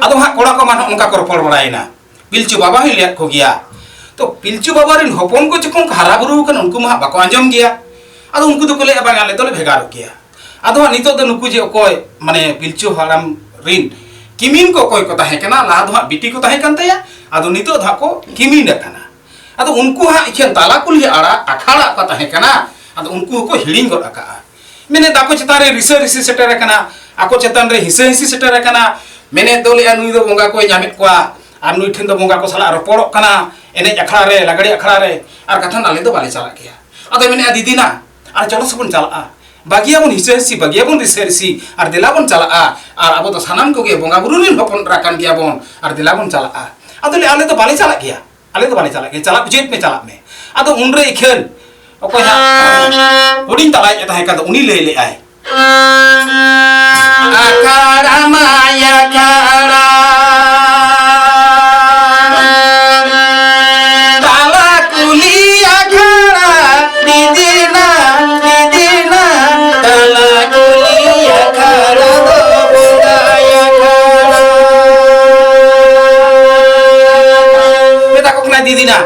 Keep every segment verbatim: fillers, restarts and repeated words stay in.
ᱟᱫᱚ ᱦᱟᱸᱜ ᱠᱚᱲᱟ ᱠᱚᱢᱟ ᱱᱚᱜᱼᱚ ᱱᱚᱝᱠᱟ ᱠᱚ ᱨᱚᱯᱚᱲ ᱵᱟᱲᱟᱭᱮᱱᱟ, ᱯᱤᱞᱪᱩ ᱵᱟᱵᱟ ᱦᱚᱸᱭ ᱞᱟᱹᱭᱟᱫ ᱠᱚᱜᱮᱭᱟ᱾ ᱛᱚ ᱯᱤᱞᱪᱩ ᱵᱟᱵᱟ ᱨᱮᱱ ᱦᱚᱯᱚᱱ ᱠᱚ ᱡᱚᱠᱷᱚᱱ ᱠᱚ ᱦᱟᱨᱟ ᱵᱩᱨᱩ ᱟᱠᱟᱱᱟ, ᱩᱱᱠᱩ ᱢᱟ ᱦᱟᱸᱜ ᱵᱟᱠᱚ ᱟᱸᱡᱚᱢ ᱜᱮᱭᱟ᱾ ᱟᱫᱚ ᱩᱱᱠᱩ ᱫᱚᱠᱚ ᱞᱟᱹᱭᱟ, "ᱵᱟᱝ, ᱟᱞᱮ ᱫᱚᱞᱮ ᱵᱷᱮᱜᱟᱨᱚᱜ ᱜᱮᱭᱟ᱾" ᱟᱫᱚ ᱦᱟᱸᱜ ᱱᱤᱛᱚᱜ ᱫᱚ ᱱᱩᱠᱩ ᱡᱮ ᱚᱠᱚᱭ, ᱢᱟᱱᱮ ᱯᱤᱞᱪᱩ ᱦᱟᱲᱟᱢ ᱨᱮᱱ ᱠᱤᱢᱤᱱ ᱠᱚ ᱚᱠᱚᱭ ᱠᱚ ᱛᱟᱦᱮᱸ ᱠᱟᱱᱟ, ᱞᱟᱦᱟ ᱫᱚ ᱦᱟᱸᱜ ᱵᱤᱴᱤ ᱠᱚ ᱛᱟᱦᱮᱸ ᱠᱟᱱ ᱛᱟᱭᱟ, ᱟᱫᱚ ᱱᱤᱛᱚᱜ ᱫᱚ ᱦᱟᱸᱜ ᱠᱚ ᱠᱤᱢᱤᱱ ᱟᱠᱟᱱᱟ᱾ ᱟᱫᱚ ᱩᱱᱠᱩ ᱦᱟᱸᱜ ᱮᱠᱷᱮᱱ ᱛᱟᱞᱟ ᱠᱩᱞᱦᱤ ᱟᱲᱟ ᱟᱠᱷᱟᱲᱟ ᱚᱠᱟ ᱛᱟᱦᱮᱸ ᱠᱟᱱᱟ, ᱟᱫᱚ ᱩᱱᱠᱩ ᱦᱚᱸᱠᱚ ᱦᱤᱲᱤᱧ ᱜᱚᱫ ᱟᱠᱟᱜᱼᱟ᱾ ᱢᱮᱱᱮᱫ ᱟᱠᱚ ᱪᱮᱛᱟᱱ ᱨᱮ ᱨᱤᱥᱟᱹ ᱨᱤᱥᱤ ᱥᱮᱴᱮᱨ ᱟᱠᱟᱱᱟ, ᱟᱠᱚ ᱪᱮᱛᱟᱱ ᱨᱮ ᱦᱤᱥᱟᱹ ᱦᱤᱥᱤ ᱥᱮᱴᱮᱨ ᱟᱠᱟᱱᱟ᱾ ᱢᱮᱱᱮᱫ ᱫᱚ ᱞᱟᱹᱭᱟ, "ᱱᱩᱭ ᱫᱚ ᱵᱚᱸᱜᱟ ᱠᱚᱭ ᱧᱟᱢᱮᱫ ᱠᱚᱣᱟ ᱟᱨ ᱱᱩᱭ ᱴᱷᱮᱱ ᱫᱚ ᱵᱚᱸᱜᱟ ᱠᱚ ᱥᱟᱞᱟᱜ ᱨᱚᱯᱚᱲᱚᱜ ᱠᱟᱱᱟ, ᱮᱱᱮᱡ ᱟᱠᱷᱲᱟ ᱨᱮ, ᱞᱟᱜᱽᱲᱮ ᱟᱠᱷᱲᱟ ᱨᱮ, ᱟᱨ ᱠᱟᱛᱷᱟ ᱟᱞᱮ ᱫᱚ ᱵᱟᱞᱮ ᱪᱟᱞᱟᱜ ᱜᱮᱭᱟ᱾" ᱟᱫᱚ ᱢᱮᱱᱮᱫᱼᱟ, "ᱫᱤᱫᱤᱱᱟ, ᱟᱨ ᱪᱚᱞᱚ ᱥᱮᱵᱚᱱ ᱪᱟᱞᱟᱜᱼᱟ, ᱵᱟᱹᱜᱤᱭᱟᱵᱚᱱ ᱦᱤᱥᱟᱹ ᱦᱤᱥᱤ, ᱵᱟᱹᱜᱤᱭᱟᱵᱚᱱ ᱨᱤᱥᱟᱹ ᱨᱤᱥᱤ, ᱟᱨ ᱫᱮᱞᱟ ᱵᱚᱱ ᱪᱟᱞᱟᱜᱼᱟ, ᱟᱨ ᱟᱵᱚ ᱫᱚ ᱥᱟᱱᱟᱢ ᱠᱚᱜᱮ ᱵᱚᱸᱜᱟ ᱵᱩᱨᱩ ᱨᱮᱱ ᱦᱚᱯᱚᱱ ᱮᱨᱟ ᱠᱟᱱ ᱜᱮᱭᱟᱵᱚᱱ, ᱟᱨ ᱫᱮᱞᱟ ᱵᱚᱱ ᱪᱟᱞᱟᱜᱼᱟ᱾" ᱟᱫᱚ ᱞᱟᱹᱭᱟ, "ᱟᱞᱮ ᱫᱚ ᱵᱟᱞᱮ ᱪᱟᱞᱟᱜ ᱜᱮᱭᱟ, ᱟᱞᱮ ᱫᱚ ᱵᱟᱞᱮ ᱪᱟᱞᱟᱜ ᱜᱮᱭᱟ, ᱪᱟᱞᱟᱜ ᱵᱩᱡᱷᱟᱹᱣᱮᱫ ᱢᱮ, ᱪᱟᱞᱟᱜ ᱢᱮ᱾" ᱟᱫᱚ ᱩᱱᱨᱮ ᱤᱠᱷᱟᱹᱱ ᱚᱠᱚᱭ ᱦᱟᱸᱜ ᱦᱩᱰᱤᱧ ᱛᱟᱞᱟᱭᱤᱡ ᱮ ᱛᱟᱦᱮᱸ ᱠᱟᱱ ᱫᱚ, ᱩᱱᱤ ᱞᱟᱹᱭ ᱞᱮᱫᱼᱟᱭ, ᱟᱠᱷᱟᱲᱟ ᱢᱟᱭ ᱟᱠᱷᱟᱲᱟ, ᱛᱟᱞᱟ ᱠᱩᱞᱦᱤ ᱟᱠᱷᱟᱲᱟ, ᱫᱤᱫᱤᱱᱟ, ᱫᱤᱫᱤᱱᱟ, ᱛᱟᱞᱟ ᱠᱩᱞᱦᱤ ᱟᱠᱷᱟᱲᱟ ᱫᱚ ᱵᱚᱸᱜᱟᱭ ᱟᱠᱷᱟᱲᱟ᱾ ᱢᱮᱛᱟ ᱠᱚ ᱠᱟᱱᱟᱭ, ᱫᱤᱫᱤᱱᱟ,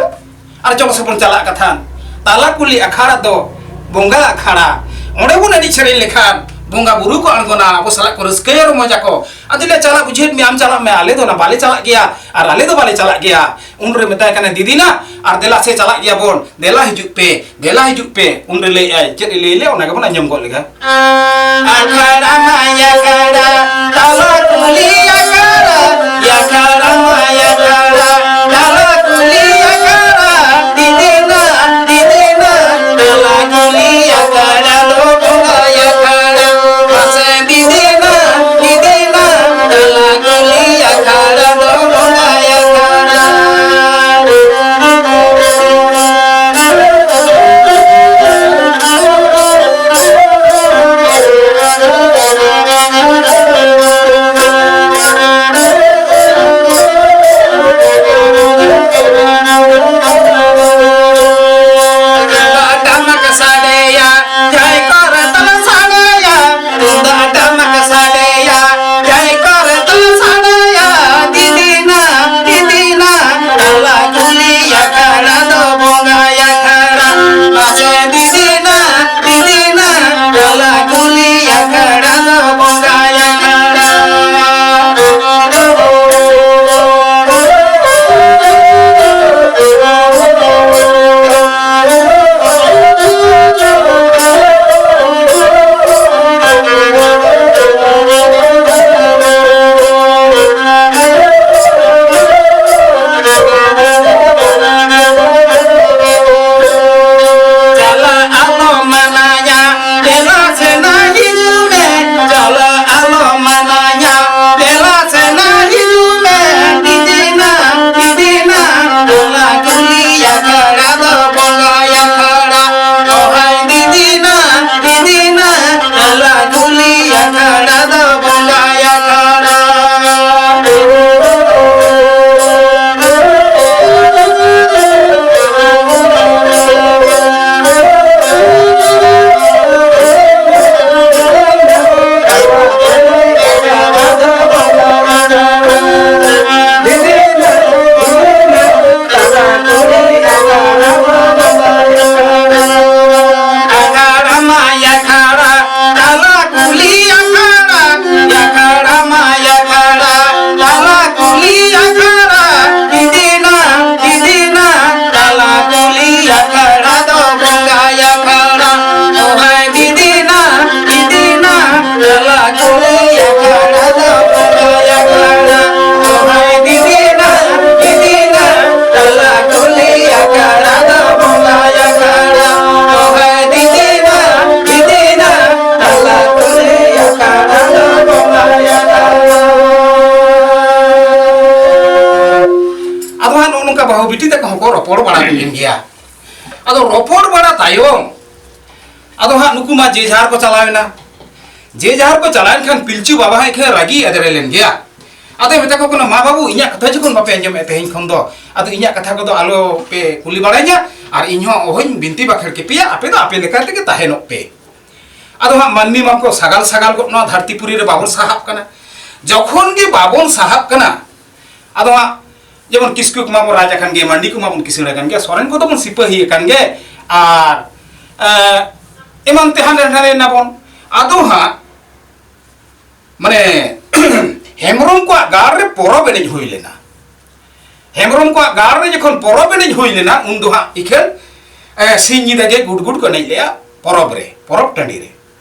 ᱟᱨ ᱪᱚᱞᱚ ᱥᱮᱵᱚᱱ ᱪᱟᱞᱟᱜ ᱠᱟᱛᱷᱟᱱ, ᱛᱟᱞᱟ ᱠᱩᱞᱦᱤ ᱟᱠᱷᱟᱲᱟ ᱫᱚ ᱵᱚᱸᱜᱟ ᱟᱠᱷᱟᱲᱟ, ᱚᱸᱰᱮ ᱵᱚᱱ ᱮᱱᱮᱡ ᱥᱮᱨᱮᱧ ᱞᱮᱠᱷᱟᱱ ᱵᱚᱸᱜᱟ ᱵᱩᱨᱩ ᱠᱚ ᱟᱬᱜᱚᱱᱟ, ᱟᱵᱚ ᱥᱟᱞᱟᱜ ᱠᱚ ᱨᱟᱹᱥᱠᱟᱹᱭᱟ, ᱨᱚᱢᱚᱡᱟᱠᱚ᱾ ᱟᱫᱚ ᱞᱮ ᱪᱟᱞᱟᱜ ᱵᱩᱡᱷᱟᱹᱣᱮᱫ ᱢᱮᱭᱟ, ᱟᱢ ᱪᱟᱞᱟᱜ ᱢᱮ, ᱟᱞᱮ ᱫᱚ ᱚᱱᱟ ᱵᱟᱞᱮ ᱪᱟᱞᱟᱜ ᱜᱮᱭᱟ, ᱟᱨ ᱟᱞᱮ ᱫᱚ ᱵᱟᱞᱮ ᱪᱟᱞᱟᱜ ᱜᱮᱭᱟ᱾ ᱩᱱᱨᱮ ᱢᱮᱛᱟᱭ ᱠᱟᱱᱟ, ᱫᱤᱫᱤᱱᱟ, ᱟᱨ ᱫᱮᱞᱟ ᱥᱮ ᱪᱟᱞᱟᱜ ᱜᱮᱭᱟ ᱵᱚᱱ, ᱫᱮᱞᱟ ᱦᱤᱡᱩᱜ ᱯᱮ, ᱫᱮᱞᱟ ᱦᱤᱡᱩᱜ ᱯᱮ᱾ ᱩᱱᱨᱮ ᱞᱟᱹᱭᱮᱫᱼᱟᱭ, ᱪᱮᱫ ᱮ ᱞᱟᱹᱭ ᱞᱮ, ᱚᱱᱟ ᱜᱮᱵᱚᱱ ᱟᱸᱡᱚᱢ ᱜᱚᱫ ᱞᱮᱜᱟ᱾ ᱟᱠᱷᱟᱲᱟ ᱢᱟ ᱟᱠᱷᱟᱲᱟ, ᱛᱟᱞᱟ ᱠᱩᱞᱦᱤ ᱟᱠᱷᱟᱲᱟ, ᱟᱠᱷᱟᱲᱟ ᱢᱟ ᱟᱠᱷᱟᱲᱟ, ᱛᱟᱞᱟ ᱠᱩᱞᱦᱤ ᱟᱠᱷᱟᱲᱟ, ᱫᱤᱫᱤᱱᱟ, ᱫᱤᱫᱤᱱᱟ, ᱛᱟᱞᱟ ᱠᱩᱞᱦᱤ ᱟᱠᱷᱟᱲᱟ ᱫᱚ ᱵᱚᱸᱜᱟ ᱟᱠᱷᱟᱲᱟ, ᱢᱟᱥᱮ ᱫᱤᱫᱤᱱᱟ, ᱫᱤᱫᱤᱱᱟ, ᱛᱟᱞᱟ ᱠᱩᱞᱦᱤ ᱟᱠᱷᱟᱲᱟ ᱫᱚ ᱵᱚᱸᱜᱟ ᱟᱠᱷᱟᱲᱟ᱾ ᱵᱟᱹᱦᱩ ᱵᱤᱴᱤ ᱛᱟᱠᱚ ᱦᱚᱸᱠᱚ ᱨᱚᱯᱚᱲ ᱵᱟᱲᱟ ᱞᱮᱱ ᱜᱮᱭᱟ᱾ ᱟᱫᱚ ᱨᱚᱯᱚᱲ ᱵᱟᱲᱟ ᱛᱟᱭᱚᱢ, ᱟᱫᱚ ᱦᱟᱸᱜ ᱱᱩᱠᱩ ᱢᱟ ᱡᱮ ᱡᱟᱦᱟᱨ ᱠᱚ ᱪᱟᱞᱟᱣ ᱮᱱᱟ᱾ ᱡᱮ ᱡᱟᱦᱟᱨ ᱠᱚ ᱪᱟᱞᱟᱣ ᱮᱱ ᱠᱷᱟᱱ ᱯᱤᱞᱪᱩ ᱵᱟᱵᱟ ᱦᱚᱸ ᱮᱠᱷᱟᱱ ᱨᱟᱹᱜᱤ ᱟᱫᱮᱨᱮ ᱞᱮᱱ ᱜᱮᱭᱟ᱾ ᱟᱫᱚᱭ ᱢᱮᱛᱟ ᱠᱚ ᱠᱟᱱᱟ, "ᱢᱟ ᱵᱟᱹᱵᱩ, ᱤᱧᱟᱹᱜ ᱠᱟᱛᱷᱟ ᱡᱚᱠᱷᱚᱱ ᱵᱟᱯᱮ ᱟᱸᱡᱚᱢᱮᱫ ᱛᱮᱦᱮᱧ ᱠᱷᱚᱱ ᱫᱚ, ᱟᱫᱚ ᱤᱧᱟᱹᱜ ᱠᱟᱛᱷᱟ ᱠᱚᱫᱚ ᱟᱞᱚ ᱯᱮ ᱠᱩᱞᱤ ᱵᱟᱲᱟᱧᱟ, ᱟᱨ ᱤᱧ ᱦᱚᱸ ᱚᱦᱚᱧ ᱵᱤᱱᱛᱤ ᱵᱟᱠᱷᱮᱲ ᱠᱮᱯᱮᱭᱟ, ᱟᱯᱮ ᱫᱚ ᱟᱯᱮ ᱞᱮᱠᱟ ᱛᱮᱜᱮ ᱛᱟᱦᱮᱱᱚᱜ ᱯᱮ᱾" ᱟᱫᱚ ᱦᱟᱸᱜ ᱢᱟᱹᱱᱢᱤ ᱢᱟᱠᱚ ᱥᱟᱜᱟᱞ ᱥᱟᱜᱟᱞ ᱜᱚᱫ, ᱱᱚᱣᱟ ᱫᱷᱟᱹᱨᱛᱤ ᱯᱩᱨᱤ ᱨᱮ ᱵᱟᱵᱚᱱ ᱥᱟᱦᱟᱵ ᱠᱟᱱᱟ᱾ ᱡᱚᱠᱷᱚᱱ ᱜᱮ ᱵᱟᱵᱚᱱ ᱥᱟᱦᱟᱵ ᱠᱟᱱᱟ, ᱟᱫᱚ ᱦᱟᱸᱜ ᱡᱮᱢᱚᱱ ᱠᱤᱥᱠᱩ ᱠᱚᱢᱟ ᱵᱚᱱ ᱨᱟᱡᱽ ᱟᱠᱟᱱ ᱜᱮ, ᱢᱟᱹᱱᱰᱤ ᱠᱚᱢᱟ ᱵᱚᱱ ᱠᱤᱥᱟᱹᱬ ᱟᱠᱟᱱ ᱜᱮ, ᱥᱚᱨᱮᱱ ᱠᱚᱫᱚ ᱵᱚᱱ ᱥᱤᱯᱟᱹᱦᱤ ᱟᱠᱟᱱ ᱜᱮ, ᱟᱨ, ᱮ, ᱮᱢᱟᱱ ᱛᱮ ᱦᱟᱸᱰᱮ ᱱᱟᱰᱮ ᱱᱟᱵᱚᱱ᱾ ᱟᱫᱚ ᱦᱟᱸᱜ ᱢᱟᱱᱮ ᱦᱮᱢᱵᱨᱚᱢ ᱠᱚᱣᱟᱜ ᱜᱟᱲ ᱨᱮ ᱯᱚᱨᱚᱵᱽ ᱮᱱᱮᱡ ᱦᱩᱭ ᱞᱮᱱᱟ᱾ ᱦᱮᱢᱵᱨᱚᱢ ᱠᱚᱣᱟᱜ ᱜᱟᱲ ᱨᱮ ᱡᱚᱠᱷᱚᱱ ᱯᱚᱨᱚᱵᱽ ᱮᱱᱮᱡ ᱦᱩᱭ ᱞᱮᱱᱟ, ᱩᱱ ᱫᱚ ᱦᱟᱸᱜ ᱤᱠᱷᱟᱹᱱ, ᱮ, ᱥᱤᱧ ᱧᱤᱫᱟᱹ ᱜᱮ ᱜᱩᱰ ᱜᱩᱰ ᱠᱚ ᱮᱱᱮᱡ ᱞᱮᱜᱼᱟ ᱯᱚᱨᱚᱵᱽ ᱨᱮ, ᱯᱚᱨᱚᱵᱽ ᱴᱟᱺᱰᱤ ᱨᱮ᱾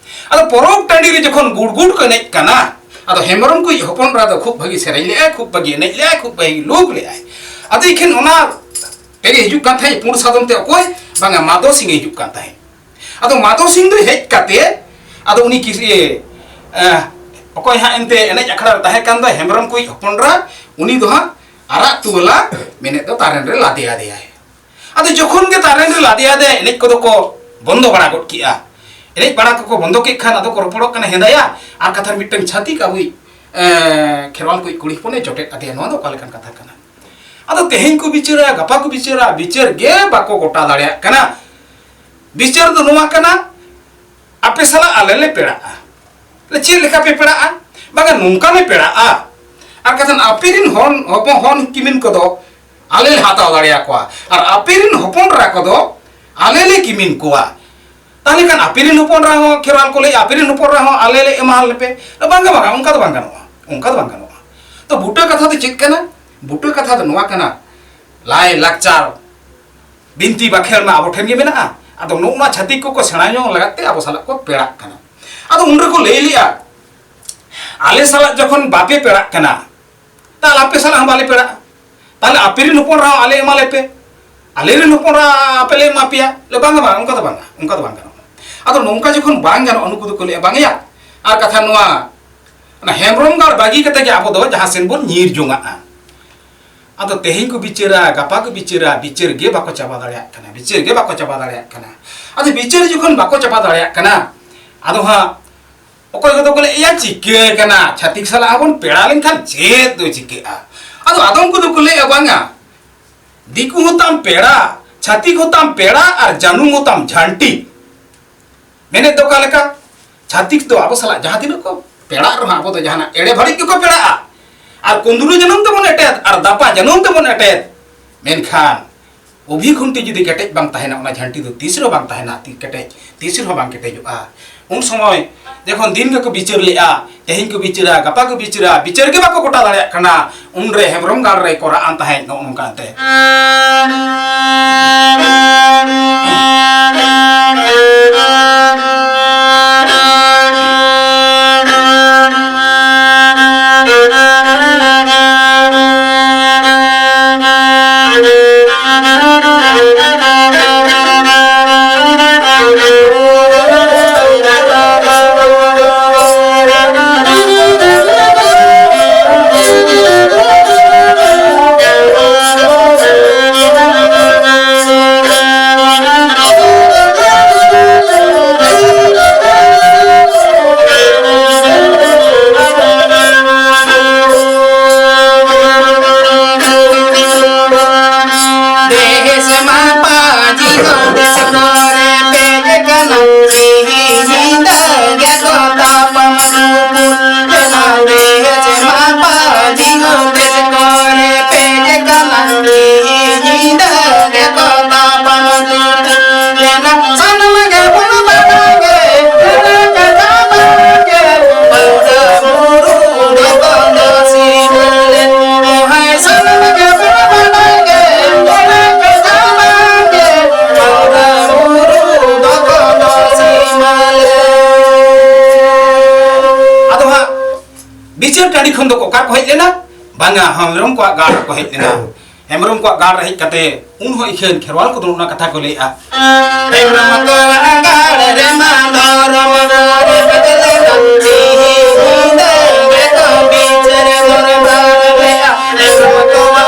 ᱟᱫᱚ ᱯᱚᱨᱚᱵᱽ ᱴᱟᱺᱰᱤ ᱨᱮ ᱡᱚᱠᱷᱚᱱ ᱜᱩᱰ ᱜᱩᱰ ᱠᱚ ᱮᱱᱮᱡ ᱠᱟᱱᱟ, ᱟᱫᱚ ᱦᱮᱢᱵᱨᱚᱢ ᱠᱚᱭᱤᱡ ᱦᱚᱯᱚᱱ ᱮᱨᱟ ᱫᱚ ᱠᱷᱩᱵ ᱵᱷᱟᱹᱜᱤ ᱥᱮᱨᱮᱧ ᱞᱮᱜᱼᱟᱭ, ᱠᱷᱩᱵ ᱵᱷᱟᱹᱜᱤ ᱮᱱᱮᱡ ᱞᱮᱜᱼᱟᱭ, ᱠᱷᱩᱵ ᱵᱷᱟᱹᱜᱤ ᱞᱩᱜ ᱞᱮᱜᱼᱟᱭ᱾ ᱟᱫᱚ ᱤᱠᱷᱟᱹᱱ ᱚᱱᱟ ᱛᱮᱜᱮ ᱦᱤᱡᱩᱜ ᱠᱟᱱ ᱛᱟᱦᱮᱸᱫ ᱯᱩᱸᱰ ᱥᱟᱫᱚᱢ ᱛᱮ᱾ ᱚᱠᱚᱭ? ᱵᱟᱝᱟ, ᱢᱟᱫᱚ ᱥᱤᱝ ᱮ ᱦᱤᱡᱩᱜ ᱠᱟᱱ ᱛᱟᱦᱮᱸᱫ᱾ ᱟᱫᱚ ᱢᱟᱫᱚ ᱥᱤᱝ ᱫᱚ ᱦᱮᱡ ᱠᱟᱛᱮ, ᱟᱫᱚ ᱩᱱᱤ ᱠᱤᱥ-, ᱤᱭᱟᱹ, ᱮ, ᱚᱠᱚᱭ ᱦᱟᱸᱜ ᱮᱱᱛᱮ ᱮᱱᱮᱡ ᱟᱠᱷᱲᱟ ᱨᱮ ᱛᱟᱦᱮᱸ ᱠᱟᱱ ᱫᱚ ᱦᱮᱢᱵᱨᱚᱢ ᱠᱚᱭᱤᱡ ᱦᱚᱯᱚᱱ ᱮᱨᱟ, ᱩᱱᱤ ᱫᱚ ᱦᱟᱸᱜ ᱟᱨᱟᱜ ᱛᱩᱣᱟᱹᱞᱟ ᱢᱮᱱᱮᱫ ᱫᱚ ᱛᱟᱨᱮᱱ ᱨᱮ ᱞᱟᱫᱮ ᱟᱫᱮᱭᱟᱭ᱾ ᱟᱫᱚ ᱡᱚᱠᱷᱚᱱ ᱜᱮ ᱛᱟᱨᱮᱱ ᱨᱮ ᱞᱟᱫᱮ ᱟᱫᱮᱭᱟᱭ, ᱮᱱᱮᱡ ᱠᱚᱫᱚ ᱠᱚ ᱵᱚᱱᱫᱚ ᱵᱟᱲᱟ ᱜᱚᱫ ᱠᱮᱜᱼᱟ᱾ ᱮᱱᱮᱡ ᱵᱟᱲᱟ ᱠᱚᱠᱚ ᱵᱚᱱᱫᱚ ᱠᱮᱫ ᱠᱷᱟᱱ ᱟᱫᱚ ᱠᱚ ᱨᱚᱯᱚᱲᱚᱜ ᱠᱟᱱᱟ, "ᱦᱮᱸᱫᱟᱭᱟ, ᱟᱨ ᱠᱟᱛᱷᱟ ᱢᱤᱫᱴᱟᱝ ᱪᱷᱟᱹᱛᱤᱠ ᱟᱵᱚᱭᱤᱡ, ᱮ, ᱠᱷᱮᱨᱣᱟᱞ ᱠᱚᱭᱤᱡ ᱠᱩᱲᱤ ᱦᱚᱯᱚᱱᱮ ᱡᱚᱴᱮᱫ ᱟᱫᱮᱭᱟ, ᱱᱚᱣᱟ ᱫᱚ ᱚᱠᱟ ᱞᱮᱠᱟᱱ ᱠᱟᱛᱷᱟ ᱠᱟᱱᱟ?" ᱟᱫᱚ ᱛᱮᱦᱮᱧ ᱠᱚ ᱵᱤᱪᱟᱹᱨᱟ, ᱜᱟᱯᱟ ᱠᱚ ᱵᱤᱪᱟᱹᱨᱟ, ᱵᱤᱪᱟᱹᱨ ᱜᱮ ᱵᱟᱠᱚ ᱜᱚᱴᱟ ᱫᱟᱲᱮᱭᱟᱜ ᱠᱟᱱᱟ᱾ ᱵᱤᱪᱟᱹᱨ ᱫᱚ ᱱᱚᱣᱟ ᱠᱟᱱᱟ, ᱟᱯᱮ ᱥᱟᱞᱟᱜ ᱟᱞᱮ ᱞᱮ ᱯᱮᱲᱟᱜᱼᱟ᱾ ᱞᱮ, ᱪᱮᱫ ᱞᱮᱠᱟ ᱯᱮ ᱯᱮᱲᱟᱜᱼᱟ? ᱵᱟᱝᱟ, ᱱᱚᱝᱠᱟ ᱞᱮ ᱯᱮᱲᱟᱜᱼᱟ᱾ ᱟᱨ ᱠᱟᱛᱷᱟ, ᱟᱯᱮ ᱨᱮᱱ ᱦᱚᱱ, ᱦᱚᱯᱚᱱ, ᱦᱚᱱ ᱠᱤᱢᱤᱱ ᱠᱚᱫᱚ ᱟᱞᱮ ᱞᱮ ᱦᱟᱛᱟᱣ ᱫᱟᱲᱮᱭᱟᱠᱚᱣᱟ, ᱟᱨ ᱟᱯᱮ ᱨᱮᱱ ᱦᱚᱯᱚᱱ ᱮᱨᱟ ᱠᱚᱫᱚ ᱟᱞᱮ ᱞᱮ ᱠᱤᱢᱤᱱ ᱠᱚᱣᱟ᱾ ᱛᱟᱦᱚᱞᱮ ᱠᱷᱟᱱ ᱟᱯᱮ ᱨᱮᱱ ᱦᱚᱯᱚᱱ ᱮᱨᱟ ᱦᱚᱸ, ᱠᱷᱮᱨᱣᱟᱞ ᱠᱚ ᱞᱟᱹᱭ, ᱟᱯᱮ ᱨᱮᱱ ᱦᱚᱯᱚᱱ ᱮᱨᱟ ᱦᱚᱸ ᱟᱞᱮ ᱞᱮ ᱮᱢᱟ ᱞᱮᱯᱮ᱾ ᱵᱟᱝᱟ, ᱵᱟᱝᱟ, ᱚᱱᱠᱟ ᱫᱚ ᱵᱟᱝ ᱜᱟᱱᱚᱜᱼᱟ, ᱚᱱᱠᱟ ᱫᱚ ᱵᱟᱝ ᱜᱟᱱᱚᱜᱼᱟ᱾ ᱛᱚ, ᱵᱩᱴᱟᱹ ᱠᱟᱛᱷᱟ ᱫᱚ ᱪᱮᱫ ᱠᱟᱱᱟ? ᱵᱩᱴᱟᱹ ᱠᱟᱛᱷᱟ ᱫᱚ ᱱᱚᱣᱟ ᱠᱟᱱᱟ, ᱞᱟᱭ ᱞᱟᱠᱪᱟᱨ ᱵᱤᱱᱛᱤ ᱵᱟᱠᱷᱮᱲ ᱢᱟ ᱟᱵᱚ ᱴᱷᱮᱱ ᱜᱮ ᱢᱮᱱᱟᱜᱼᱟ᱾ ᱟᱫᱚ ᱱᱚᱜᱼᱚ ᱱᱚᱣᱟ ᱪᱷᱟᱹᱛᱤᱠ ᱠᱚᱠᱚ ᱥᱮᱬᱟ ᱧᱚᱜ ᱞᱟᱜᱟᱫ ᱛᱮ ᱟᱵᱚ ᱥᱟᱞᱟᱜ ᱠᱚ ᱯᱮᱲᱟᱜ ᱠᱟᱱᱟ᱾ ᱟᱫᱚ ᱩᱱ ᱨᱮᱠᱚ ᱞᱟᱹᱭ ᱞᱮᱜᱼᱟ, "ᱟᱞᱮ ᱥᱟᱞᱟᱜ ᱡᱚᱠᱷᱚᱱ ᱵᱟᱯᱮ ᱯᱮᱲᱟᱜ ᱠᱟᱱᱟ, ᱛᱟᱦᱞᱮ ᱟᱯᱮ ᱥᱟᱞᱟᱜ ᱦᱚᱸ ᱵᱟᱞᱮ ᱯᱮᱲᱟᱜᱼᱟ᱾ ᱛᱟᱦᱞᱮ ᱟᱯᱮ ᱨᱮᱱ ᱦᱚᱯᱚᱱ ᱮᱨᱟ ᱦᱚᱸ ᱟᱞᱮ ᱮᱢᱟ ᱞᱮᱯᱮ, ᱟᱞᱮ ᱨᱮᱱ ᱦᱚᱯᱚᱱ ᱮᱨᱟ ᱟᱯᱮ ᱞᱮ ᱮᱢᱟ ᱯᱮᱭᱟ᱾" ᱞᱮ, "ᱵᱟᱝᱟ, ᱵᱟᱝ, ᱚᱱᱠᱟ ᱫᱚ ᱵᱟᱝᱟ, ᱚᱱᱠᱟ ᱫᱚ ᱵᱟᱝ ᱜᱟᱱᱚᱜᱼᱟ᱾" ᱟᱫᱚ ᱱᱚᱝᱠᱟ ᱡᱚᱠᱷᱚᱱ ᱵᱟᱝ ᱜᱟᱱᱚᱜᱼᱟ, ᱱᱩᱠᱩ ᱫᱚᱠᱚ ᱞᱟᱹᱭᱟ, "ᱵᱟᱝᱭᱟ, ᱟᱨ ᱠᱟᱛᱷᱟ ᱱᱚᱣᱟ, ᱚᱱᱟ ᱦᱮᱢᱵᱨᱚᱢ ᱜᱟᱲ ᱵᱟᱹᱜᱤ ᱠᱟᱛᱮ ᱜᱮ ᱟᱵᱚ ᱫᱚ ᱡᱟᱦᱟᱸ ᱥᱮᱱ ᱵᱚᱱ ᱧᱤᱨ ᱡᱚᱝᱟᱜᱼᱟ, ᱟᱫᱚ ᱛᱮᱦᱮᱧ ᱠᱚ ᱵᱤᱪᱟᱹᱨᱟ, ᱜᱟᱯᱟ ᱠᱚ ᱵᱤᱪᱟᱹᱨᱟ, ᱵᱤᱪᱟᱹᱨ ᱜᱮ ᱵᱟᱠᱚ ᱪᱟᱵᱟ ᱫᱟᱲᱮᱭᱟᱜ ᱠᱟᱱᱟ, ᱵᱤᱪᱟᱹᱨ ᱜᱮ ᱵᱟᱠᱚ ᱪᱟᱵᱟ ᱫᱟᱲᱮᱭᱟᱜ ᱠᱟᱱᱟ᱾ ᱟᱫᱚ ᱵᱤᱪᱟᱹᱨ ᱡᱚᱠᱷᱚᱱ ᱵᱟᱠᱚ ᱪᱟᱵᱟ ᱫᱟᱲᱮᱭᱟᱜ ᱠᱟᱱᱟ, ᱟᱫᱚ ᱦᱟᱸᱜ ᱚᱠᱚᱭ ᱠᱚᱫᱚ ᱠᱚ ᱞᱟᱹᱭᱮᱫᱼᱟ, ᱪᱤᱠᱟᱹ ᱠᱟᱱᱟ, ᱪᱷᱟᱹᱛᱤᱠ ᱥᱟᱞᱟᱜ ᱦᱚᱸᱵᱚᱱ ᱯᱮᱲᱟ ᱞᱮᱱᱠᱷᱟᱱ ᱪᱮᱫ ᱫᱚ ᱪᱤᱠᱟᱹᱜᱼᱟ? ᱟᱫᱚ ᱟᱫᱚᱢ ᱠᱚᱫᱚ ᱠᱚ ᱞᱟᱹᱭᱮᱫᱼᱟ, ᱵᱟᱝᱟ, ᱫᱤᱠᱩ ᱦᱚᱸ ᱛᱟᱢ ᱯᱮᱲᱟ, ᱪᱷᱟᱹᱛᱤᱠ ᱦᱚᱸ ᱛᱟᱢ ᱯᱮᱲᱟ, ᱟᱨ ᱡᱟᱹᱱᱩᱢ ᱦᱚᱸ ᱛᱟᱢ ᱡᱷᱟᱱᱴᱤ᱾ ᱢᱮᱱᱮᱫ ᱫᱚ ᱚᱠᱟ ᱞᱮᱠᱟ? ᱪᱷᱟᱹᱛᱤᱠ ᱫᱚ ᱟᱵᱚ ᱥᱟᱞᱟᱜ ᱡᱟᱦᱟᱸ ᱛᱤᱱᱟᱹᱜ ᱠᱚ ᱯᱮᱲᱟᱜ ᱨᱮᱦᱚᱸ, ᱟᱵᱚ ᱫᱚ ᱡᱟᱦᱟᱱᱟᱜ ᱮᱲᱮ ᱵᱷᱟᱹᱲᱤᱡ ᱜᱮᱠᱚ ᱯᱮᱲᱟᱜᱼᱟ᱾ ᱟᱨ ᱠᱩᱸᱫᱽᱨᱩ ᱡᱟᱹᱱᱩᱢ ᱛᱮᱵᱚᱱ ᱮᱴᱮᱫ, ᱟᱨ ᱫᱟᱯᱟ ᱡᱟᱹᱱᱩᱢ ᱛᱮᱵᱚᱱ ᱮᱴᱮᱫ᱾ ᱢᱮᱱᱠᱷᱟᱱ ᱩᱵᱷᱤ ᱠᱷᱩᱱᱴᱤ ᱡᱩᱫᱤ ᱠᱮᱴᱮᱡ ᱵᱟᱝ ᱛᱟᱦᱮᱱᱟ, ᱚᱱᱟ ᱡᱷᱟᱹᱱᱴᱤ ᱫᱚ ᱛᱤᱥ ᱨᱮᱦᱚᱸ ᱵᱟᱝ ᱛᱟᱦᱮᱱᱟ, ᱛᱤ ᱠᱮᱴᱮᱡ ᱛᱤᱥ ᱨᱮᱦᱚᱸ ᱵᱟᱝ ᱠᱮᱴᱮᱡᱚᱜᱼᱟ᱾ ᱩᱱ ᱥᱚᱢᱚᱭ ᱡᱚᱠᱷᱚᱱ ᱫᱤᱱ ᱜᱮᱠᱚ ᱵᱤᱪᱟᱹᱨ ᱞᱮᱫᱼᱟ, ᱛᱮᱦᱮᱧ ᱠᱚ ᱵᱤᱪᱟᱹᱨᱟ, ᱜᱟᱯᱟ ᱠᱚ ᱵᱤᱪᱟᱹᱨᱟ, ᱵᱤᱪᱟᱹᱨ ᱜᱮ ᱵᱟᱠᱚ ᱜᱚᱴᱟ ᱫᱟᱲᱮᱭᱟᱜ ᱠᱟᱱᱟ, ᱩᱱᱨᱮ ᱦᱮᱢᱵᱨᱚᱢ ᱜᱟᱲ ᱨᱮ ᱠᱚ ᱨᱟᱜ ᱟᱱ ᱛᱟᱦᱮᱸᱫ ᱱᱚᱜᱼᱚ ᱱᱚᱝᱠᱟ ᱛᱮ᱾ ᱟᱫᱚ ᱦᱟᱸᱜ ᱵᱤᱪᱟᱹᱨ ᱴᱟᱺᱰᱤ ᱠᱷᱚᱱ ᱫᱚ ᱚᱠᱟ ᱠᱚ ᱦᱮᱡ ᱞᱮᱱᱟ? ᱵᱟᱝᱟ, ᱦᱮᱢᱵᱨᱚᱢ ᱠᱚᱣᱟᱜ ᱜᱟᱲ ᱠᱚ ᱦᱮᱡ ᱞᱮᱱᱟ᱾ ᱦᱮᱢᱵᱨᱚᱢ ᱠᱚᱣᱟᱜ ᱜᱟᱲ ᱨᱮ ᱦᱮᱡ ᱠᱟᱛᱮ ᱩᱱ ᱦᱚᱸ ᱤᱠᱷᱟᱹᱱ ᱠᱷᱮᱨᱣᱟᱞ ᱠᱚᱫᱚ ᱚᱱᱟ ᱠᱟᱛᱷᱟ ᱠᱚ ᱞᱟᱹᱭᱮᱜᱼᱟ᱾ ᱦᱮᱢᱵᱨᱚᱢ ᱠᱚᱣᱟᱜ ᱜᱟᱲ ᱨᱮᱢᱟ ᱫᱷᱚᱨᱚᱢ ᱜᱩᱨᱩ ᱵᱟᱫᱞᱮ ᱵᱟᱝ ᱛᱤᱦᱤᱧ ᱧᱤᱫᱟᱹ ᱜᱮᱠᱚ ᱵᱤᱪᱟᱹᱨ ᱫᱚᱨᱵᱟᱨ ᱞᱮᱜᱼᱟ᱾ ᱦᱮᱢᱵᱨᱚᱢ ᱠᱚᱣᱟᱜ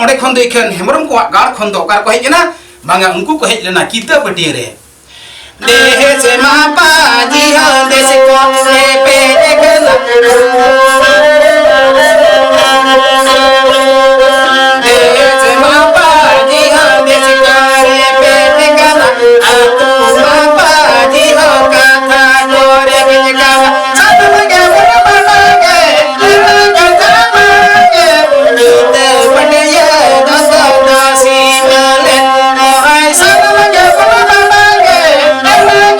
ᱚᱸᱰᱮ ᱠᱷᱚᱱ ᱫᱚ ᱮᱠᱷᱮᱱ ᱦᱮᱢᱵᱨᱚᱢ ᱠᱚᱣᱟᱜ ᱜᱟᱲ ᱠᱷᱚᱱ ᱫᱚ ᱚᱠᱟ ᱨᱮᱠᱚ ᱦᱮᱡ ᱮᱱᱟ? ᱵᱟᱝᱟ, ᱩᱱᱠᱩ ᱠᱚ ᱦᱮᱡ ᱞᱮᱱᱟ ᱠᱤᱛᱟᱹ ᱯᱟᱹᱴᱭᱟᱹ ᱨᱮ᱾ ᱫᱮᱥ ᱢᱟ ᱯᱟᱹᱡᱤ ᱦᱚᱸ ᱫᱮᱥ ᱠᱚ ᱨᱮᱯᱮᱡ ᱠᱟᱱᱟ᱾ ᱫᱮᱥ ᱢᱟ ᱯᱟᱹᱡᱤ ᱦᱚᱸ ᱫᱮᱥ ᱠᱚ ᱨᱮᱯᱮᱡ ᱠᱟᱱᱟ᱾ ᱟᱹᱛᱩ ᱢᱟ ᱯᱟᱹᱡᱤ ᱦᱚᱸ ᱠᱟᱛᱷᱟ ᱠᱚ ᱨᱮᱯᱮᱡ ᱠᱟᱱᱟ᱾ ᱥᱟᱱᱟᱢ ᱜᱮ ᱵᱚᱱ ᱵᱟᱰᱟᱭ ᱜᱮ, ᱠᱟᱛᱷᱟ ᱵᱟᱝ ᱜᱮ, ᱠᱤᱛᱟᱹ ᱯᱟᱹᱴᱭᱟᱹ ᱫᱚ ᱫᱚ ᱥᱤᱢᱟᱹ ᱞᱮ᱾ ᱱᱚᱜᱼᱚᱭ ᱥᱟᱱᱟᱢ ᱜᱮ ᱵᱚᱱ ᱵᱟᱰᱟᱭ ᱜᱮ,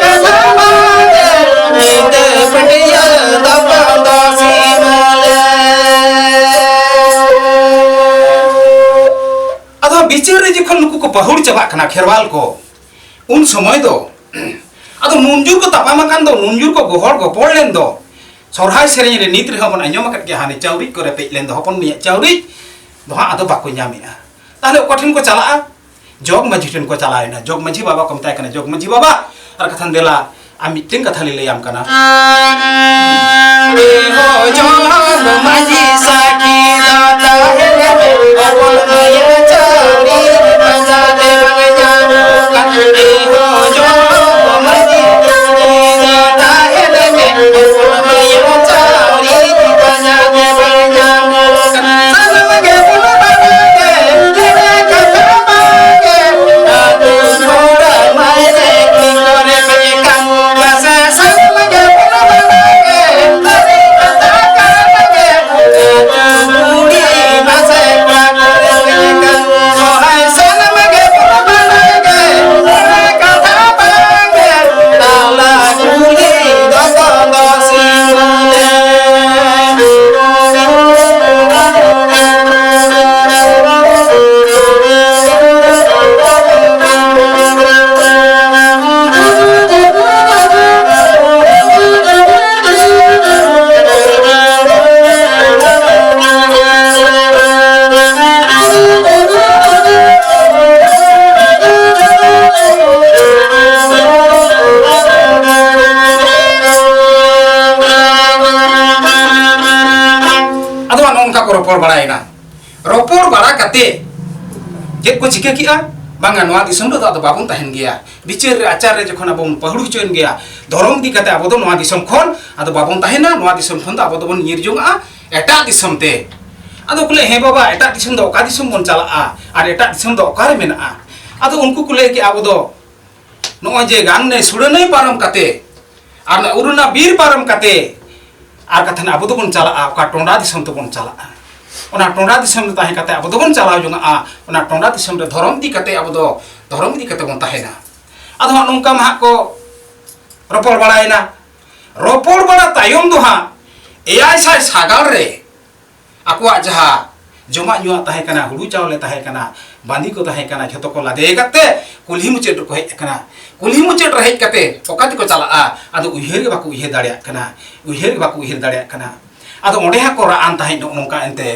ᱠᱟᱛᱷᱟ ᱵᱟᱝ ᱜᱮ, ᱠᱤᱛᱟᱹ ᱯᱟᱹᱴᱭᱟᱹ ᱫᱚ ᱫᱚ ᱥᱤᱢᱟᱹ ᱞᱮ᱾ ᱟᱫᱚ ᱵᱤᱪᱟᱹᱨ ᱨᱮ ᱡᱚᱠᱷᱚᱱ ᱱᱩᱠᱩ ᱠᱚ ᱯᱟᱹᱦᱩᱲ ᱪᱟᱵᱟᱜ ᱠᱟᱱᱟ ᱠᱷᱮᱨᱣᱟᱞ ᱠᱚ, ᱩᱱ ᱥᱚᱢᱚᱭ ᱫᱚ ᱟᱫᱚ ᱱᱩᱱᱡᱩᱨ ᱠᱚ ᱛᱟᱯᱟᱢ ᱟᱠᱟᱱ ᱫᱚ, ᱱᱩᱱᱡᱩᱨ ᱠᱚ ᱜᱚᱦᱚᱲ ᱜᱚᱯᱚᱲ ᱞᱮᱱ ᱫᱚ, ᱥᱚᱨᱦᱟᱭ ᱥᱮᱨᱮᱧ ᱨᱮ ᱱᱤᱛ ᱨᱮᱦᱚᱸ ᱵᱚᱱ ᱟᱸᱡᱚᱢ ᱟᱠᱟᱫ ᱜᱮᱭᱟ, ᱦᱟᱱᱮ ᱪᱟᱣᱨᱤᱡ ᱠᱚ ᱨᱮᱯᱮᱡ ᱞᱮᱱ ᱫᱚ, ᱦᱚᱯᱚᱱ ᱢᱟᱹᱭᱟᱜ ᱪᱟᱣᱨᱤᱡ ᱫᱚ ᱦᱟᱸᱜ ᱟᱫᱚ ᱵᱟᱠᱚ ᱧᱟᱢᱮᱜᱼᱟ᱾ ᱛᱟᱦᱞᱮ ᱚᱠᱟ ᱴᱷᱮᱱ ᱠᱚ ᱪᱟᱞᱟᱜᱼᱟ? ᱡᱚᱜᱽ ᱢᱟᱹᱡᱷᱤ ᱴᱷᱮᱱ ᱠᱚ ᱪᱟᱞᱟᱣ ᱮᱱᱟ᱾ ᱡᱚᱜᱽ ᱢᱟᱹᱡᱷᱤ ᱵᱟᱵᱟ ᱠᱚ ᱢᱮᱛᱟᱭ ᱠᱟᱱᱟ, "ᱡᱚᱜᱽ ᱢᱟᱹᱡᱷᱤ ᱵᱟᱵᱟ, ᱟᱨ ᱠᱟᱛᱷᱟᱱ ᱫᱮᱞᱟ, ᱟᱢ ᱢᱤᱫᱴᱮᱱ ᱠᱟᱛᱷᱟ ᱞᱤᱧ ᱞᱟᱹᱭᱟᱢ ᱠᱟᱱᱟ᱾" ᱮ ᱦᱚ ᱡᱚᱜᱽ ᱢᱟᱹᱡᱷᱤ ᱥᱟᱹᱠᱷᱤ ᱫᱚ ᱛᱟᱦᱮᱸ ᱞᱮᱱ ᱦᱚᱯᱚᱱ ᱢᱟᱹᱭ ᱪᱟᱹᱣᱨᱤ ᱯᱟᱸᱡᱟ ᱛᱮ ᱵᱟᱝ ᱧᱟᱢᱚᱜ ᱠᱟᱱ᱾ ᱮ ᱦᱚ ᱡᱚᱜᱽ ᱢᱟᱹᱡᱷᱤ ᱥᱟᱹᱠᱷᱤ ᱫᱚ ᱛᱟᱦᱮᱸ ᱞᱮᱱ ᱦᱚᱯᱚᱱ ᱢᱟᱹᱭ ᱪᱟᱹᱣᱨᱤ ᱯᱟᱸᱡᱟ ᱛᱮ ᱵᱟᱝ ᱧᱟᱢᱚᱜ ᱠᱟᱱ᱾ ᱥᱟᱱᱟᱢ ᱜᱮ ᱵᱚᱱ ᱵᱟᱲᱟᱭ ᱜᱮ, ᱮᱲᱮ ᱠᱟᱛᱷᱟ ᱵᱟᱝ ᱜᱮ, ᱟᱹᱛᱩ ᱢᱚᱬᱮ ᱢᱟᱹᱡᱷᱤ ᱠᱚᱨᱮ ᱯᱮ ᱠᱟᱱ᱾ ᱟᱫᱚ ᱱᱚᱜᱼᱚ ᱱᱚᱝᱠᱟ ᱠᱚ ᱨᱚᱯᱚᱲ ᱵᱟᱲᱟᱭᱮᱱᱟ᱾ ᱨᱚᱯᱚᱲ ᱵᱟᱲᱟ ᱠᱟᱛᱮ ᱪᱮᱫ ᱠᱚ ᱪᱤᱠᱟᱹ ᱠᱮᱜᱼᱟ? ᱵᱟᱝᱟ, ᱱᱚᱣᱟ ᱫᱤᱥᱚᱢ ᱨᱮᱫᱚ ᱟᱫᱚ ᱵᱟᱵᱚᱱ ᱛᱟᱦᱮᱱ ᱜᱮᱭᱟ᱾ ᱵᱤᱪᱟᱹᱨ ᱨᱮ ᱟᱪᱟᱨ ᱨᱮ ᱡᱚᱠᱷᱚᱱ ᱟᱵᱚ ᱵᱚᱱ ᱯᱟᱹᱦᱩᱲ ᱦᱚᱪᱚᱭᱮᱱ ᱜᱮᱭᱟ, ᱫᱷᱚᱨᱚᱢ ᱤᱫᱤ ᱠᱟᱛᱮ ᱟᱵᱚ ᱫᱚ ᱱᱚᱣᱟ ᱫᱤᱥᱚᱢ ᱠᱷᱚᱱ ᱟᱫᱚ ᱵᱟᱵᱚᱱ ᱛᱟᱦᱮᱱᱟ, ᱱᱚᱣᱟ ᱫᱤᱥᱚᱢ ᱠᱷᱚᱱ ᱫᱚ ᱟᱵᱚ ᱫᱚᱵᱚᱱ ᱧᱤᱨ ᱡᱚᱝᱟᱜᱼᱟ ᱮᱴᱟᱜ ᱫᱤᱥᱚᱢ ᱛᱮ᱾ ᱟᱫᱚ ᱠᱚ ᱞᱟᱹᱭ, "ᱦᱮᱸ ᱵᱟᱵᱟ, ᱮᱴᱟᱜ ᱫᱤᱥᱚᱢ ᱫᱚ ᱚᱠᱟ ᱫᱤᱥᱚᱢ ᱵᱚᱱ ᱪᱟᱞᱟᱜᱼᱟ? ᱟᱨ ᱮᱴᱟᱜ ᱫᱤᱥᱚᱢ ᱫᱚ ᱚᱠᱟᱨᱮ ᱢᱮᱱᱟᱜᱼᱟ?" ᱟᱫᱚ ᱩᱱᱠᱩ ᱠᱚ ᱞᱟᱹᱭ ᱠᱮᱜᱼᱟ, ᱟᱵᱚ ᱫᱚ ᱱᱚᱜᱼᱚᱭ ᱡᱮ ᱜᱟᱝ ᱱᱟᱹᱭ ᱥᱩᱲᱟᱹ ᱱᱟᱹᱭ ᱯᱟᱨᱚᱢ ᱠᱟᱛᱮ ᱟᱨ ᱚᱱᱟ ᱩᱨᱩᱱᱟ ᱵᱤᱨ ᱯᱟᱨᱚᱢ ᱠᱟᱛᱮ ᱟᱨ ᱠᱟᱛᱷᱟ ᱟᱵᱚ ᱫᱚᱵᱚᱱ ᱪᱟᱞᱟᱜᱼᱟ, ᱚᱠᱟ ᱴᱚᱸᱰᱟ ᱫᱤᱥᱚᱢ ᱛᱮᱵᱚᱱ ᱪᱟᱞᱟᱜᱼᱟ᱾ ᱚᱱᱟ ᱴᱚᱸᱰᱟ ᱫᱤᱥᱚᱢ ᱨᱮ ᱛᱟᱦᱮᱸ ᱠᱟᱛᱮ ᱟᱵᱚ ᱫᱚᱵᱚᱱ ᱪᱟᱞᱟᱣ ᱡᱚᱝᱟᱜᱼᱟ, ᱚᱱᱟ ᱴᱚᱸᱰᱟ ᱫᱤᱥᱚᱢ ᱨᱮ ᱫᱷᱚᱨᱚᱢ ᱤᱫᱤ ᱠᱟᱛᱮ ᱟᱵᱚ ᱫᱚ ᱫᱷᱚᱨᱚᱢ ᱤᱫᱤ ᱠᱟᱛᱮ ᱵᱚᱱ ᱛᱟᱦᱮᱱᱟ᱾ ᱟᱫᱚ ᱦᱟᱸᱜ ᱱᱚᱝᱠᱟ ᱢᱟ ᱦᱟᱸᱜ ᱠᱚ ᱨᱚᱯᱚᱲ ᱵᱟᱲᱟᱭᱮᱱᱟ᱾ ᱨᱚᱯᱚᱲ ᱵᱟᱲᱟ ᱛᱟᱭᱚᱢ ᱫᱚ ᱦᱟᱸᱜ ᱮᱭᱟᱭ ᱥᱟᱭ ᱥᱟᱜᱟᱲ ᱨᱮ ᱟᱠᱚᱣᱟᱜ ᱡᱟᱦᱟᱸ ᱡᱚᱢᱟᱜ ᱧᱩᱣᱟᱜ ᱛᱟᱦᱮᱸ ᱠᱟᱱᱟ, ᱦᱩᱲᱩ ᱪᱟᱣᱞᱮ ᱛᱟᱦᱮᱸ ᱠᱟᱱᱟ, ᱵᱟᱸᱫᱤ ᱠᱚ ᱛᱟᱦᱮᱸ ᱠᱟᱱᱟ, ᱡᱷᱚᱛᱚ ᱠᱚ ᱞᱟᱫᱮ ᱠᱟᱛᱮ ᱠᱩᱞᱦᱤ ᱢᱩᱪᱟᱹᱫ ᱨᱮᱠᱚ ᱦᱮᱡ ᱟᱠᱟᱱᱟ᱾ ᱠᱩᱞᱦᱤ ᱢᱩᱪᱟᱹᱫ ᱨᱮ ᱦᱮᱡ ᱠᱟᱛᱮ ᱚᱠᱟ ᱛᱮᱠᱚ ᱪᱟᱞᱟᱜᱼᱟ? ᱟᱫᱚ ᱩᱭᱦᱟᱹᱨ ᱜᱮ ᱵᱟᱠᱚ ᱩᱭᱦᱟᱹᱨ ᱫᱟᱲᱮᱭᱟᱜ ᱠᱟᱱᱟ, ᱩᱭᱦᱟᱹᱨ ᱜᱮ ᱵᱟᱠᱚ ᱩᱭᱦᱟᱹᱨ ᱫᱟᱲᱮᱭᱟᱜ ᱠᱟᱱᱟ᱾ ᱟᱫᱚ ᱚᱸᱰᱮ ᱦᱟᱸᱜ ᱠᱚ ᱨᱟᱜ ᱟᱱ ᱛᱟᱦᱮᱸᱫ ᱱᱚᱜᱼᱚ ᱱᱚᱝᱠᱟ ᱮᱱᱛᱮ᱾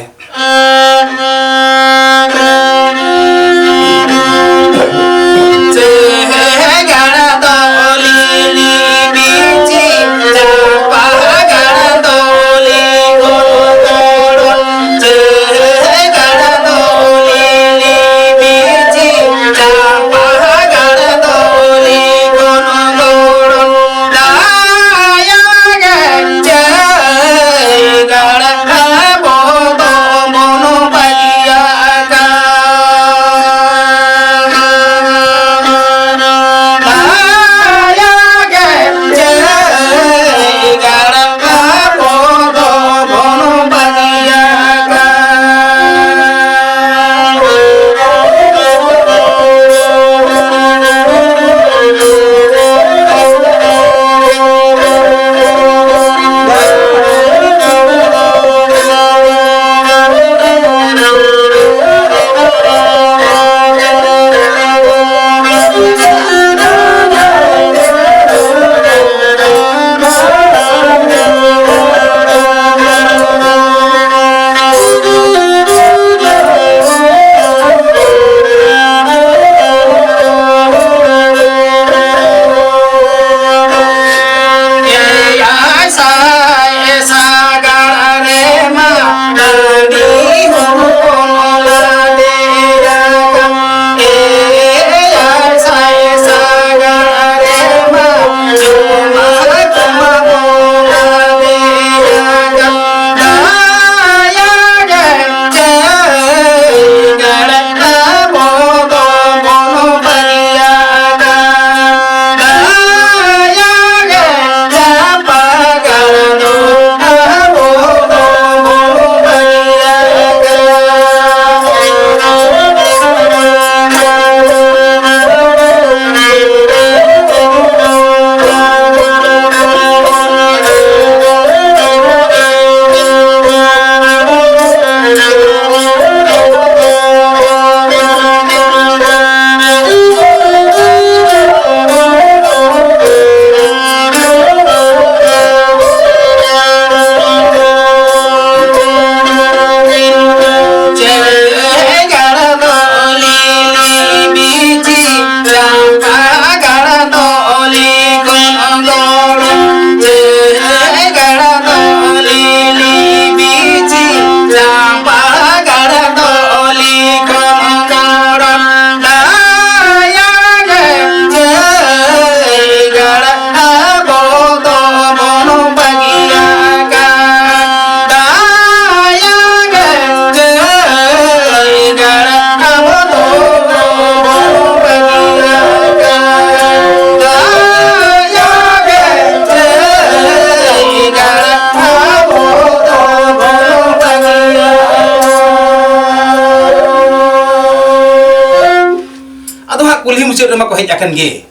ᱠᱩᱞᱦᱤ ᱢᱩᱪᱟᱹᱫ ᱨᱮᱢᱟ ᱠᱚ ᱦᱮᱡ ᱟᱠᱟᱱ ᱜᱮ᱾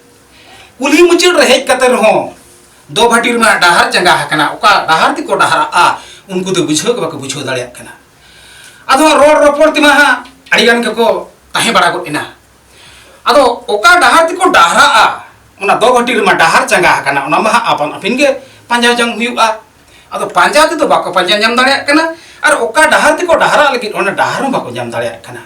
ᱠᱩᱞᱦᱤ ᱢᱩᱪᱟᱹᱫ ᱨᱮ ᱦᱮᱡ ᱠᱟᱛᱮ ᱨᱮᱦᱚᱸ ᱫᱚᱵᱷᱟᱹᱴᱤ ᱨᱮᱢᱟ ᱰᱟᱦᱟᱨ ᱪᱟᱸᱜᱟ ᱟᱠᱟᱱᱟ, ᱚᱠᱟ ᱰᱟᱦᱟᱨ ᱛᱮᱠᱚ ᱰᱟᱦᱟᱨᱟᱜᱼᱟ ᱩᱱᱠᱩ ᱫᱚ ᱵᱩᱡᱷᱟᱹᱣ ᱜᱮ ᱵᱟᱠᱚ ᱵᱩᱡᱷᱟᱹᱣ ᱫᱟᱲᱮᱭᱟᱜ ᱠᱟᱱᱟ᱾ ᱟᱫᱚ ᱨᱚᱲ ᱨᱚᱯᱚᱲ ᱛᱮᱢᱟ ᱦᱟᱸᱜ ᱟᱹᱰᱤ ᱜᱟᱱ ᱜᱮᱠᱚ ᱛᱟᱦᱮᱸ ᱵᱟᱲᱟ ᱜᱚᱫ ᱮᱱᱟ᱾ ᱟᱫᱚ ᱚᱠᱟ ᱰᱟᱦᱟᱨ ᱛᱮᱠᱚ ᱰᱟᱦᱟᱨᱟᱜᱼᱟ, ᱚᱱᱟ ᱫᱚᱵᱷᱟᱹᱴᱤ ᱨᱮᱢᱟ ᱰᱟᱦᱟᱨ ᱪᱟᱸᱜᱟ ᱟᱠᱟᱱᱟ, ᱚᱱᱟ ᱢᱟ ᱦᱟᱸᱜ ᱟᱯᱟᱱ ᱟᱹᱯᱤᱱ ᱜᱮ ᱯᱟᱸᱡᱟ ᱡᱚᱝ ᱦᱩᱭᱩᱜᱼᱟ᱾ ᱟᱫᱚ ᱯᱟᱸᱡᱟ ᱛᱮᱫᱚ ᱵᱟᱠᱚ ᱯᱟᱸᱡᱟ ᱧᱟᱢ ᱫᱟᱲᱮᱭᱟᱜ ᱠᱟᱱᱟ, ᱟᱨ ᱚᱠᱟ ᱰᱟᱦᱟᱨ ᱛᱮᱠᱚ ᱰᱟᱦᱟᱨᱟᱜ ᱞᱟᱹᱜᱤᱫ ᱚᱱᱟ ᱰᱟᱦᱟᱨ ᱦᱚᱸ ᱵᱟᱠᱚ ᱧᱟᱢ ᱫᱟᱲᱮᱭᱟᱜ ᱠᱟᱱᱟ᱾